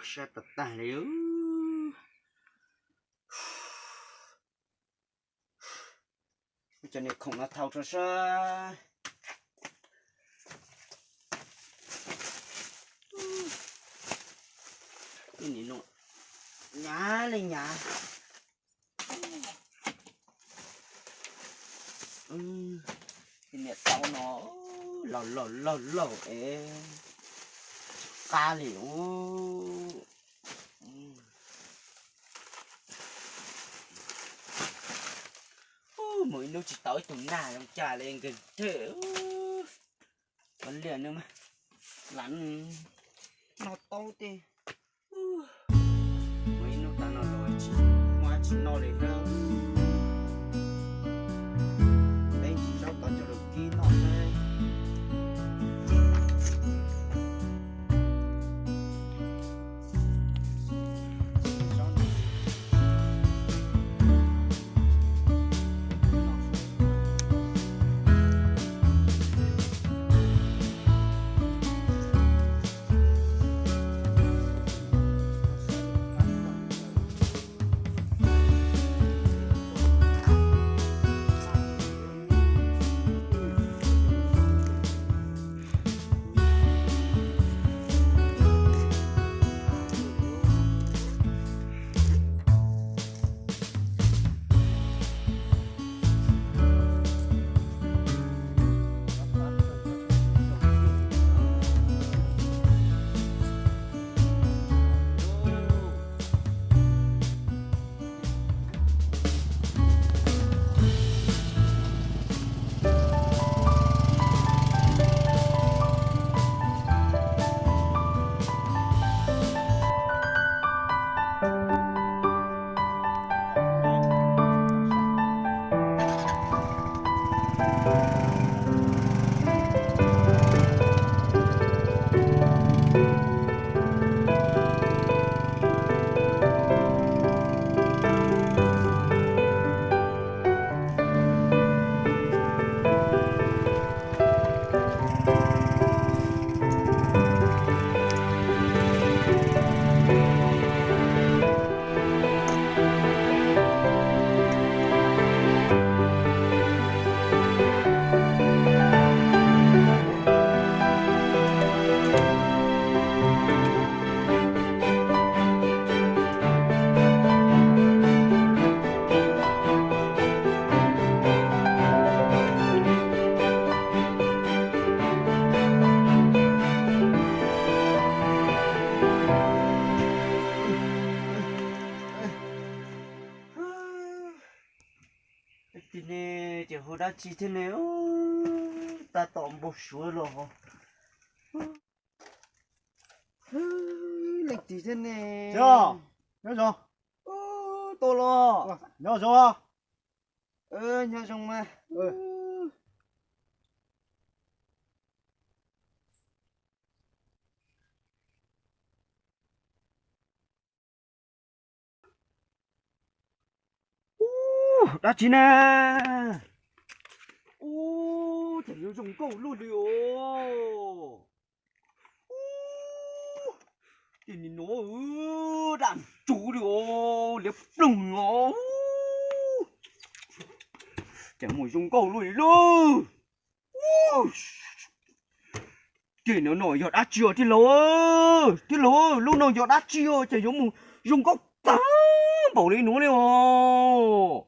Sab tag tag li. Cov niag khoom no thau tso sab. Nim no nyav li nyav. Niam tau no laug laug laug laug es tsis qab li. Mus ib hnub tsis tau ib tug nag zoo cas li nkeeg thiab. Kov liam nws mas lam noj tau tej. Mus ib hnub tas no los tsis muaj dab tsi noj li thiab. Peb tsis zaub tau cov lus kib noj thiab. Leej twg ne, ces hu dab tsi thiab ne, tab tom npau suav los. Leej twg thiab ne? Nyob zoo. Ub, tuaj los. Nyob zoo. Nyob zoo mas. Ub, dab tsi ne? Ub, ces yuav zoo nkauj luaj li os. Ub, ces nim no dam ntsuv li os, liab ploog os. Ces mus zoo nkauj luaj li lauj. Ces no no yog dab tsi os tij laug? Tij laug, lub no yog dab tsi os ces yuav mus zoo nkauj tag npaum li nuav li os?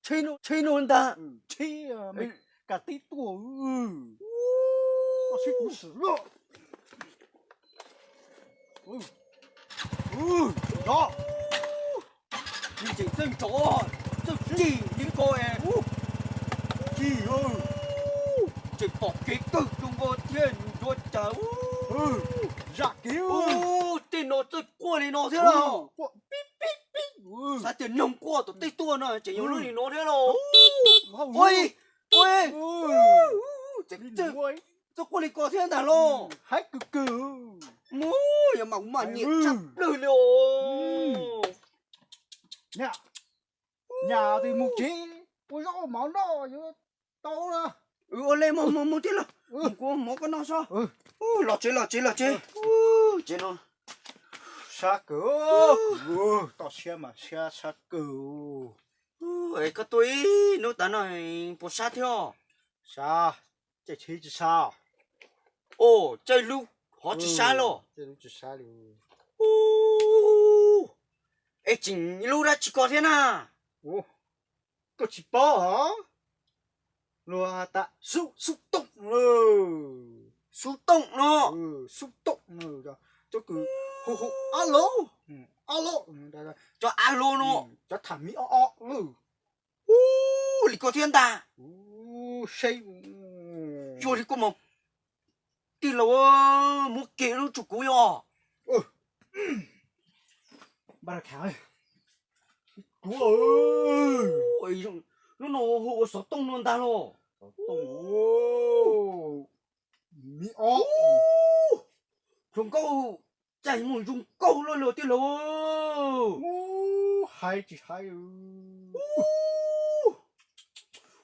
Tsheb no, tsheb no ntag. Tsheb kas teb tuaj. Tseem txawj nrov, txawj cig li ko es. Cig, tseem pom kev kawg zoo nkauj thiab nrov cas. Zam kev. Tej no txawj quaj li no thiab los? Xav tias noog quaj tom tej tuaj no tseem yog lub li no thiab los? Ua, ua, txawj quaj li ko thiab ntag los? Haib kawg kawg. Mus, yog mas kuv mas nyiam tshaj plaws li os. Nyam, nyam tes mus tsev ua zaub mov noj yuav tau na. Ua li mus mus mus tij laug, kuv ua mov koj noj sob. Los tsev, los tsev, los tsev. Ub, tsev no sab kawg, toj siab mas siab sab kawg. Ub, es koj tuaj ib hnub tas no puas sab thiab? Sab, caij tsheb tsis sab. Os, caij lub hov tsis sab los? Caij lub tsis sab li. Ub, es tseem lub dab tsi ko thiab na? Koj tsis paub hos? Luag has tas xub, xub tooj lawm. Xub tooj no. Xub tooj no, cov kws hu hu ab lub, ab lub, cov ab lub no, cov tham mi ob ob lawm. Ub, li ko thiab ntag. Ub, seb, yog li ko mas tij laug muab kiag lub rau kuv yog. Kuv, lub no hu ua xov tooj no ntag los? Xov tooj, mi ob. Hluas nkauj, cas mus zoo nkauj luaj li tij laug. Ub, hais tsis hais.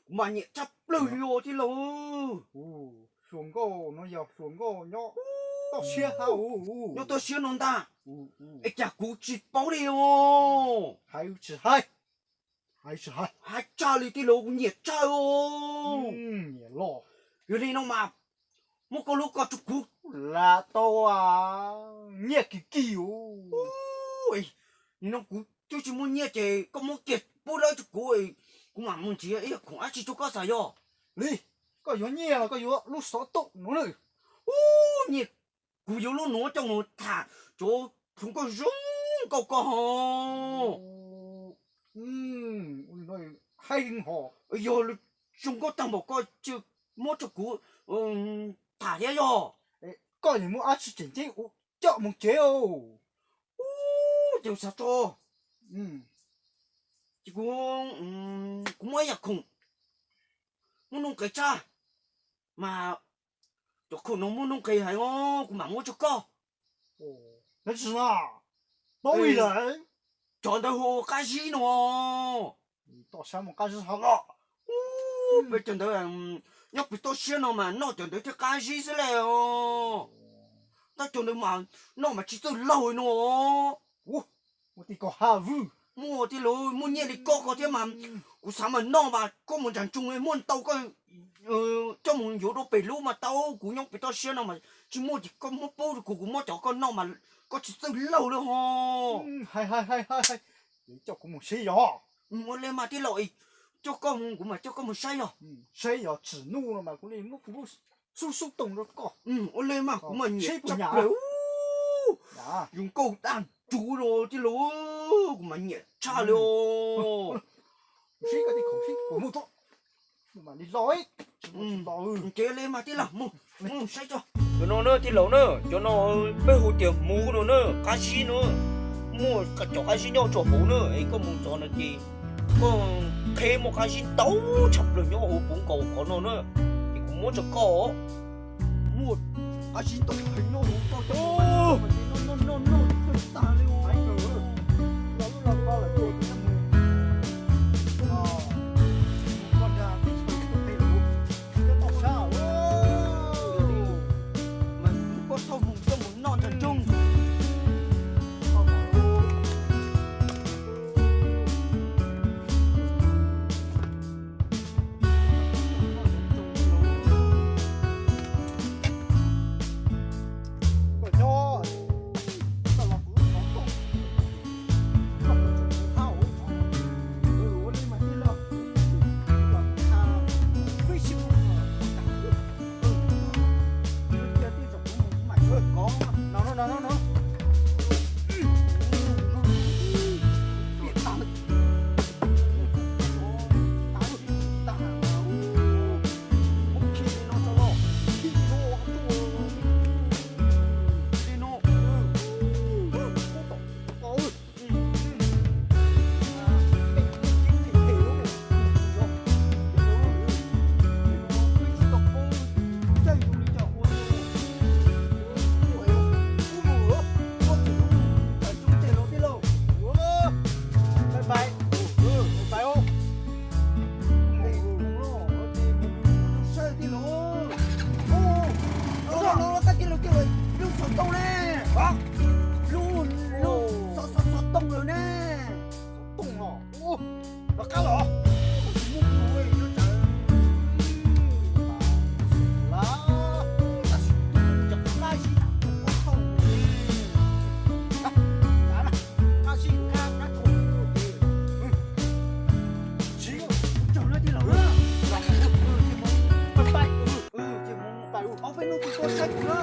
Kuv mas nyiam tshaj plaws li os tij laug. Hluas nkauj no yog hluas nkauj nyob toj siab hab. Nyob toj siab no ntag. Es cas kuv tsis paub li os. Hais tsis hais. Hais tsis hais. Hais tshaj li tij laug, kuv nyiam tshaj os. Nyiam los. Yog li no mas muab koj lub ko rau kuv. Lam tau nyiaj kis kis os. Nim no kuv twb tsis muaj nyiaj ces koj muab kiag pub lawm rau kuv, kuv mam mus nrhiav ib yam khoom dab tsi rau koj xav yog. Li, koj yuav nyiaj los koj yuav lub xov tooj nuav lawm? Ub, nyiaj, kuv yuav lub nuav coj mus tham cov hluas nkauj zoo nkauj ko hos. Hais li hos. Yog zoo nkauj tag npaum ko ces muab rau kuv tham thiab yog. Koj yeej muaj dab tsi tseem ceeb coj mus tsev os. Ub, ces xav tso, ces kuv, kuv muaj ib yam khoom muaj nuj nqis tshaj, mas cov khoom no muaj nuj nqis heev os, kuv mam muab rau koj. Paub ib lawm, cov ntawd hu ua qab zib no. Toj siab muaj qab zib hab los? Peb cov ntawd nyob pem toj siab no mas noj cov ntawd thiaj qab zib xwb le os. Tab cov ntawd mas noj mas tsis txawj laug no. Muaj tij ko hab vwj. Muaj tij laug, muaj nyiaj li koj ko thiab mas kuv xav mas noj mas koj mus nram nroog muaj ntau koj coj mus yuav dua pem lub mas tau, kuv nyob pem toj siab no mas tsis muaj ces koj muab pub rau kuv, kuv muab cov koj noj mas koj tsis txawj laug li hos. Hais hais hais hais, coj kuv mus saib yog. Ua li mas tij laug, coj koj mus, kuv mam coj koj mus saib yog. Saib yog tsim nuj no mas kuv li muab kuv lub xub xub tooj rau koj. Ua li mas kuv mas nyiam tshaj plaws. Zoo nkauj daj ntsug los tij laug, kuv mas nyiam tshaj li os. Saib koj tij khoom seb puas muaj tuaj. Ces li mas tij laug, mus saib tso. Cov no na tij laug na, cov no peb hu tias hmuv no na, qab zib no. Muaj cov qab zib nyob rau hauv na, es koj mus txog no ces koj qheb muaj qab zib ntau tshaj plaws nyob hauv puv nkaus qhov no na, ces kuv muab rau koj. Muaj qab zib ntau heev nyob hauv koj cov no, no no no tag li. Mas koj thauj mus coj mus noj nrog nroog. Ua saib kuv na.